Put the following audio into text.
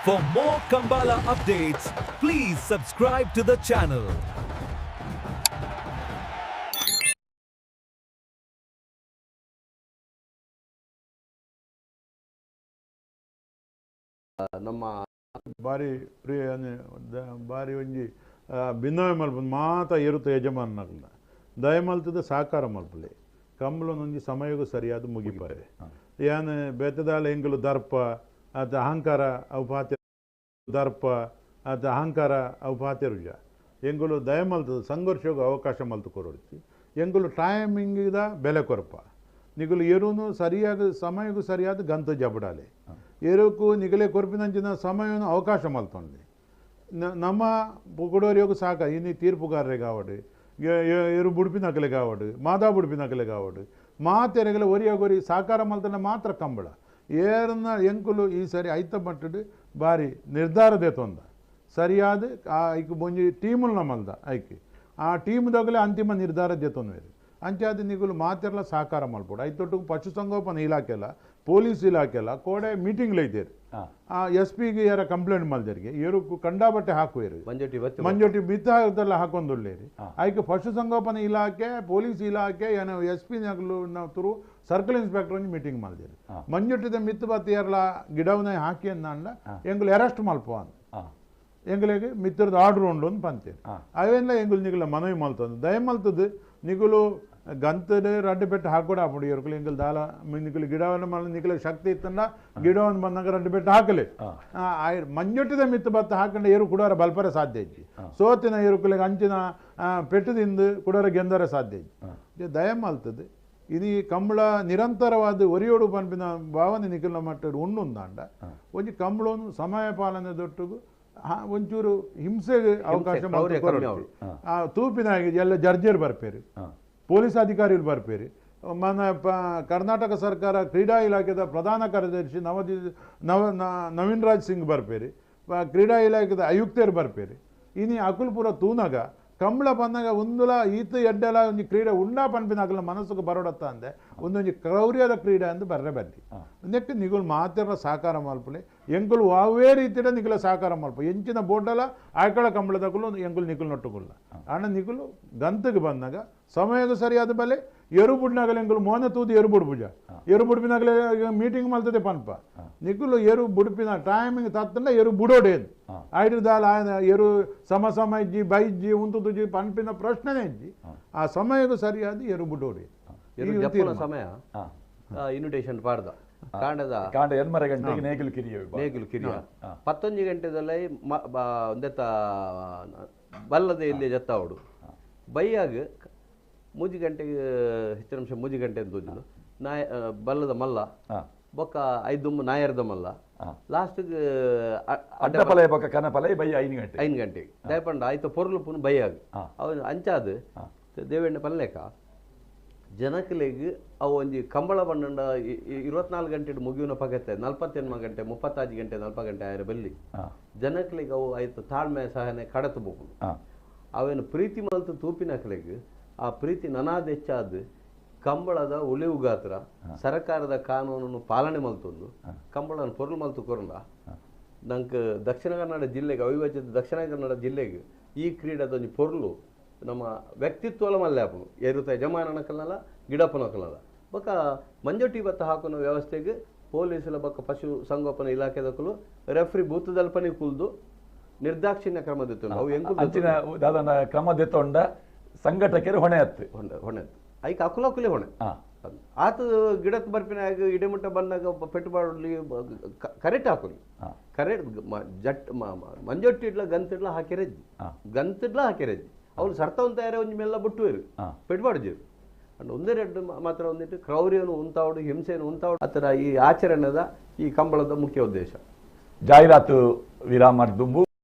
For more Kambala updates, please subscribe to the channel. ನಮ್ಮ ಬಾರಿ ಪ್ರಿಯ ಬಾರಿ ಒಂಜಿ ಬಿನ್ನಯ ಮಲ್ಪುಂಡು ಮಾತ ಎರುತ ಯಜಮಾನನಕಲ್ನ ದಯಮಲ್ತದ ಸಾಕಾರ ಮಲ್ಪುಲೆ ಕಂಬಳನೊಂಜಿ ಸಮಯಗೂ ಸರಿಯಾದ ಮುಗಿಪಾರೆ ಯಾನ್ ಬೇತದಾಲ ಎಂಗುಲು ದರ್ಪ ಅತ ಅಹಂಕಾರ ಅವು ಪಾತೆ ದರ್ಪ ಅತ ಅಹಂಕಾರ ಅವು ಪಾತೆರುಜ ಎಂಗುಲು ದಯಮಲ್ತದ ಸಂಘರ್ಷಗೂ ಅವಕಾಶ ಮಲ್ತು ಕೊರೊಡ್ಚಿ ಎಂಗುಲು ಟೈಮಿಂಗಿದ ಬೆಲೆ ಕೊರಪ ನಿಗುಲು ಎರುನು ಸರಿಯಾದ ಸಮಯಗೂ ಸರಿಯಾದ ಗಂತ ಜಬಡಾಲೆ ಎರುಕು ನಿಗಲೆ ಕೊರ್ಪಿನಂಚಿನ ಸಮಯವನ್ನು ಅವಕಾಶ ಮಲ್ತೊಂಡು ನಮ್ಮ ಪುಕಡೋರಿಯೋಗು ಸಾಕ ಇನ್ನು ತೀರ್ಪುಗಾರರಿಗೆ ಕಾವಡು ಎರು ಬುಡ್ಪಿನಕಲೆ ಕಾವಡು ಮಾದಾ ಬುಡ್ಪಿನಕಲೆ ಕಾವಡು ಮಾತೆರೆಗಲ ಒರಿಯೋಗೊರಿ ಸಾಕಾರ ಮಲ್ತನ ಮಾತ್ರ ಕಂಬಳ ಏರನ್ನ ಎಂಕುಲು ಈ ಸರಿ ಐತ ಮಟ್ಟಡು ಬಾರಿ ನಿರ್ಧಾರದೆ ತೊಂದ ಸರಿಯಾದ ಐಕ್ ಬೊಂಜಿ ಟೀಮುಲ್ನ ಮಲ್ದ ಐಕ್ ಆ ಟೀಮ್ದಾಗಲೇ ಅಂತಿಮ ನಿರ್ಧಾರ ದೇತೊಂದು ಅಂಚಾದ ನಿಗುಲು ಮಾತೆರ್ಲ ಸಹಕಾರ ಮಲ್ಪೊಡು ಐತೊಟ್ಟಿಗೆ ಪಶುಸಂಗೋಪನಾ ಇಲಾಖೆಲ್ಲ ಪೊಲೀಸ್ ಇಲಾಖೆಲ್ಲ ಕೋಡೆ ಮೀಟಿಂಗ್ ಲೈತೇರು ಆ ಎಸ್ ಪಿಗೆ ಯಾರ ಕಂಪ್ಲೇಂಟ್ ಮಲ್ದರಿಗೆ ಏರು ಕಂಡಾಬಟ್ಟೆ ಹಾಕುವೇರು ಮಂಜೊಟ್ಟಿ ಬಿತ್ತಾಗದೆಲ್ಲ ಹಾಕೊಂದುಳ್ಳೇರಿ ಐಕ್ ಪಶುಸಂಗೋಪನಾ ಇಲಾಖೆ ಪೊಲೀಸ್ ಇಲಾಖೆ ಏನೋ ಎಸ್ ಪಿ ನಗಲು ಸರ್ಕಲ್ ಇನ್ಸ್ಪೆಕ್ಟರ್ ಒಂಜಿ ಮೀಟಿಂಗ್ ಮಲ್ದೇರು ಮಂಜೊಟ್ಟಿದ ಮಿತ್ತು ಬತ್ತಿ ಯಾರಲ್ಲ ಗಿಡವನ್ನ ಹಾಕಿ ಅಂದ ಎಂಗುಲು ಅರೆಸ್ಟ್ ಮಲ್ಪ ಅಂದ ಎಂಗುಲಿಗೆ ಮಿತ್ತರದ ಆರ್ಡ್ರ್ ಉಂಡು ಅಂತ ಪಂತೇರು ಅವೆಲ್ಲ ಎಂಗುಲು ನಿಗುಲ ಮನವಿ ಮಲ್ತಂದು ದಯ ಮಲ್ತದ್ದು ನಿಗುಲು ಗಂತದ ರಡ್ಡು ಪೆಟ್ಟು ಹಾಕೋಡ ಹಾಪುಂಡು ಎರುಕುಲು ಎಂಗುಲು ದಾಲ ನಿಗುಲು ಗಿಡವನ್ನು ಮಲ್ಲ ನಿಗುಲ ಶಕ್ತಿ ಇತ್ತಂಡ ಗಿಡವನ್ನು ಬಂದಾಗ ರಡ್ಡು ಪೆಟ್ಟು ಹಾಕಲಿ ಮಂಜೊಟ್ಟಿದ ಮಿತ್ತು ಬತ್ತ ಹಾಕೊಂಡು ಎರು ಕುಡೋರ ಬಲ್ಪರೆ ಸಾಧ್ಯ ಇಜ್ಜಿ ಸೋತಿನ ಎರುಕುಲಿಗೆ ಅಂಚಿನ ಪೆಟ್ಟದಿಂದ ಕುಡೋರ ಗೆಂದರ ಸಾಧ್ಯ ಇಜ್ಜಿ ದಯ ಮಲ್ತದ್ದು ಇದು ಈ ಕಂಬಳ ನಿರಂತರವಾದ ಒರಿಯೋಡು ಪನ್ಪಿನ ಭಾವನೆ ನಿಖಿಲ ಮಟ್ಟದ ಉಂಡುಂದಾಂಡ ಒಂಜಿ ಕಂಬಳವನ್ನು ಸಮಯ ಪಾಲನೆ ದೊಟ್ಟುಗು ಒಂಚೂರು ಹಿಂಸೆಗೆ ಅವಕಾಶ ಆ ತೂಪಿನ ಎಲ್ಲ ಜರ್ಜರ್ ಬರ್ಪೇರು ಪೊಲೀಸ್ ಅಧಿಕಾರಿಗಳು ಬರ್ಪೇರು ಮನ ಕರ್ನಾಟಕ ಸರ್ಕಾರ ಕ್ರೀಡಾ ಇಲಾಖೆದ ಪ್ರಧಾನ ಕಾರ್ಯದರ್ಶಿ ನವೀನ್ ರಾಜ್ ಸಿಂಗ್ ಬರ್ಪೇರು ಕ್ರೀಡಾ ಇಲಾಖೆದ ಆಯುಕ್ತರು ಬರ್ಪೇರು ಇನಿ ಅಕುಲ್ಪುರ ತೂನಾಗ ಕಂಬಳ ಬಂದಾಗ ಒಂದುಲ ಈತ ಎಡ್ಡೆಲ ಒಂಜಿ ಕ್ರೀಡೆ ಉಂಡಾ ಪನ್ಪಿನ ಅಕಲ್ನ ಮನಸ್ಸುಗೆ ಬರೋಡತ್ತ ಅಂದೆ ಒಂದೊಂಜಿ ಕ್ರೌರ್ಯದ ಕ್ರೀಡೆ ಅಂದು ಬರ್ರೆ ಬರ್ರಿ ನೆಕ್ ನಿಗುಲು ಮಾತ್ರ ಸಹಕಾರ ಮಲ್ಪಲೆ ಎಂಕುಲು ವಾವೇ ರೀತಿಯ ನಿಗುಲ ಸಹಕಾರ ಮಲ್ಪ ಎಂಚಿನ ಬೋರ್ಡಲ ಆಯ್ಕಳ ಕಂಬಳದಕುಲು ಎಂಕುಲು ನಿಗುಲು ನೊಟ್ಟುಗುಲ್ಲ ಆಂಡ ನಿಗುಲು ಗಂತಗೆ ಬಂದಾಗ ಸಮಯದ ಸರಿಯಾದ ಬಲೆ ಎರು ಬುಡ್ನಾಗಲೆ ಎಂಕುಲು ಮೋನ ತೂದು ಎರು ಬುಡ್ಪುಜ ಎರು ಬುಡ್ಪಿನಾಗಲೇ ಮೀಟಿಂಗ್ ಮಲ್ತದೆ ಪನ್ಪ ನಿಗುಲು ಎರು ಬುಡ್ಪಿನ ಟೈಮಿಂಗ್ ತತ್ತಂಡ ಎರು ಬುಡೋಡೇನು ಐಡ್ದಾಲ ಆಯನ ಎರು ಸಮ ಸಮ ಇಜ್ಜಿ ಬೈಜ್ಜಿ ಉಂತುಜಿ ಪನ್ಪಿನ ಪ್ರಶ್ನೆನೇ ಇಜ್ಜಿ ಆ ಸಮಯಕ್ಕೂ ಸರಿಯಾದ ಎರು ಬುಡೋಡಿ ಸಮಯ ಇನ್ವಿಟೇಷನ್ ಪಾಡ್ದ ಕಾಂಡದ ಕಾಂಡ ಎನ್ಮರ ಗಂಟೆಗೆ ನೇಗಿಲು ಕಿರಿಯ ನೇಗಿಲು ಕಿರಿಯ 11 ಗಂಟೆದಲ್ಲೇ ಒಂದೆತ್ತ ಬಲ್ಲದೆ ಇಲ್ಲಿ ಜತ್ತಾವಡು ಬೈಯಾಗ 3 ಗಂಟೆಗೆ ಹೆಚ್ಚು ನಿಮಿಷ 3 ಗಂಟೆ ಅಂತ ನಾಯ ಬಲ್ಲದ ಮಲ್ಲ ಬೊಕ್ಕ ಐದುಂಬ ನಾಯರ್ದ ಮಲ್ಲ ಲಾಸ್ಟ್ಗೆ ಅಡ್ಡಪಲೆ ಬೊಕ್ಕ ಕನಪಲೆ ಬೈ 5 ಗಂಟೆ 5 ಗಂಟೆಗೆ ದಯಪಂಡ ಆಯ್ತು ಪೊರ್ಲು ಪುನ್ ಬೈಯಾಗ ಅವನು ಅಂಚಾದ ದೇವೆಣ್ಣ ಪಲ್ಲೇಕ ಜನಕಲೆಗ್ ಅವು ಒಂಜಿ ಕಂಬಳ ಬಣ್ಣಂಡ 24 ಗಂಟೆ ಮುಗಿಯುನ ಪಗತ್ತೆ 48 ಗಂಟೆ 35 ಗಂಟೆ 40 ಗಂಟೆ ಆಯರ ಬಲ್ಲಿ ಜನಕಲೆಗ್ ಅವು ಆಯ್ತು ತಾಳ್ಮೆ ಸಹನೆ ಕಡತು ಬೋಪುಂಡು ಅವೇನು ಪ್ರೀತಿ ಮಲ್ತು ತೂಪಿನಕಲೆಗ್ ಆ ಪ್ರೀತಿ ನನಾದೆಚ್ಚಾದ ಕಂಬಳದ ಉಳಿವು ಗಾತ್ರ ಸರ್ಕಾರದ ಕಾನೂನನ್ನು ಪಾಲನೆ ಮಲ್ತೊಂದು ಕಂಬಳನ ಪೊರ್ಲು ಮಲ್ತು ಕೊರಂಡ ನಂಗೆ ದಕ್ಷಿಣ ಕನ್ನಡ ಜಿಲ್ಲೆಗೆ ಅವಿಭಜಿತ ದಕ್ಷಿಣ ಕನ್ನಡ ಜಿಲ್ಲೆಗೆ ಈ ಕ್ರೀಡೆದೊಂಜಿ ಪೊರ್ಲು ನಮ್ಮ ವ್ಯಕ್ತಿತ್ವಲ ಮಲ್ಲೆ ಆಪುಂಡು ಎರುತ ಯಜಮಾನನಕಲ್ನಲ್ಲ ಗಿಡಪ್ಪನಕಲ್ನಲ್ಲ ಬೊಕ್ಕ ಮಂಜೊಟ್ಟಿ ಬತ್ತ ಹಾಕುನ ವ್ಯವಸ್ಥೆಗೆ ಪೊಲೀಸರ ಬೊಕ್ಕ ಪಶು ಸಂಗೋಪನಾ ಇಲಾಖೆದಕಲು ರೆಫ್ರಿ ಬೂತದಲ್ಪನೆ ಕುಲ್ದು ನಿರ್ದಾಕ್ಷಿಣ್ಯ ಕ್ರಮ ದೆತ್ತೊಂಡು ಅವು ಎಂಕುಲು ಅಂಚಿನ ದಾದನ ಕ್ರಮ ದೆತ್ತೊಂಡ ಸಂಘಟಕರು ಹೊಣೆ ಹತ್ತು ಹೊಣೆ ಐಕ್ ಅಕುಲಕುಲೆ ಹೊಣೆ ಆತ ಗಿಡಕ್ಕೆ ಬರ್ಪಿನ ಇಡೆಮುಟ್ಟ ಬಂದಾಗ ಪೆಟ್ಟುಬಾಡಲಿ ಕರೆಕ್ಟ್ ಹಾಕುಲಿ ಕರೆಕ್ಟ್ ಜಟ್ ಮಂಜೊಟ್ಟಿಡ್ಲ ಗಂತಿಡ್ಲ ಹಾಕಿರಜ್ಜಿ ಗಂತಿಡ್ಲ ಹಾಕಿರಜ್ಜಿ ಅವ್ರು ಸರ್ತ ತಯಾರ ಒಂಜಿ ಮೆಲ್ಲ ಬಿಟ್ಟುವೇರು ಪೆಟ್ಟುಬಾಡುಜೇರು ಅಂಡ್ ಒಂದೇ ಎರಡು ಮಾತ್ರ ಒಂದಿಟ್ಟು ಕ್ರೌರ್ಯನು ಉಂತಾವಡು ಹಿಂಸೆಯನ್ನು ಉಂತಾವಡು ಆ ಥರ ಈ ಆಚರಣೆದ ಈ ಕಂಬಳದ ಮುಖ್ಯ ಉದ್ದೇಶ. ಜಾಹೀರಾತು ವಿರಾಮ ದುಂಬು.